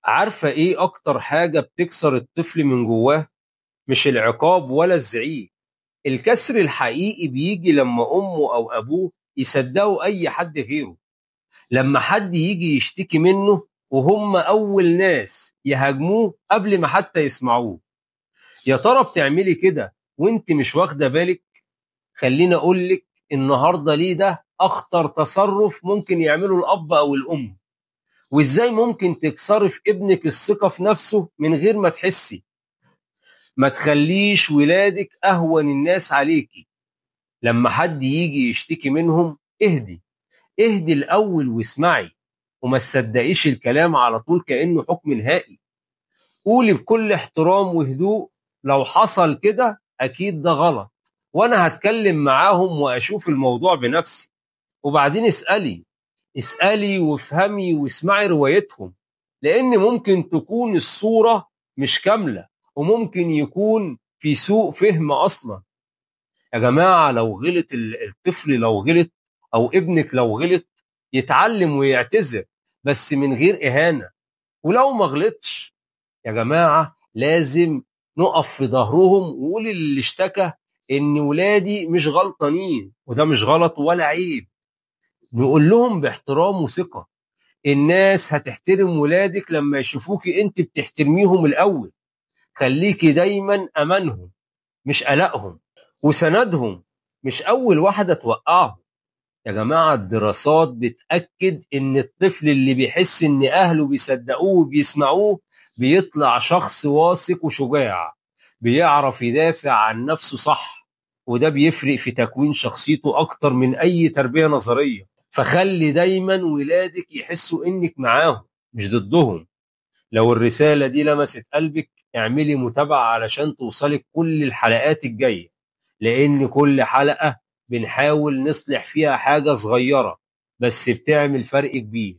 عارفة إيه أكتر حاجة بتكسر الطفل من جواه؟ مش العقاب ولا الزعيق. الكسر الحقيقي بيجي لما أمه أو أبوه يصدقوا أي حد غيره، لما حد يجي يشتكي منه وهم أول ناس يهاجموه قبل ما حتى يسمعوه. يا ترى بتعملي كده وانت مش واخدة بالك؟ خليني أقولك النهاردة ليه ده أخطر تصرف ممكن يعمله الأب أو الأم، وإزاي ممكن تكسري في ابنك الثقة في نفسه من غير ما تحسي. ما تخليش ولادك أهون الناس عليكي. لما حد يجي يشتكي منهم اهدي، اهدي الأول واسمعي، وما تصدقيش الكلام على طول كأنه حكم نهائي. قولي بكل احترام وهدوء لو حصل كده أكيد ده غلط، وأنا هتكلم معاهم وأشوف الموضوع بنفسي. وبعدين اسألي، اسألي وافهمي واسمعي روايتهم، لأن ممكن تكون الصورة مش كاملة وممكن يكون في سوء فهم أصلا. يا جماعة لو غلط الطفل، لو غلط أو ابنك لو غلط، يتعلم ويعتذر بس من غير إهانة. ولو ما غلطش يا جماعة لازم نقف في ظهرهم وقول اللي اشتكى إن ولادي مش غلطانين، وده مش غلط ولا عيب. نقول لهم باحترام وثقة. الناس هتحترم ولادك لما يشوفوكي انت بتحترميهم الأول. خليكي دايما أمانهم مش قلقهم، وسندهم مش أول واحدة توقعهم. يا جماعة الدراسات بتأكد إن الطفل اللي بيحس إن أهله بيصدقوه وبيسمعوه بيطلع شخص واثق وشجاع، بيعرف يدافع عن نفسه صح، وده بيفرق في تكوين شخصيته أكتر من أي تربية نظرية. فخلي دايما ولادك يحسوا إنك معاهم مش ضدهم. لو الرسالة دي لمست قلبك اعملي متابعة علشان توصلك كل الحلقات الجاية، لأن كل حلقة بنحاول نصلح فيها حاجة صغيرة بس بتعمل فرق كبير.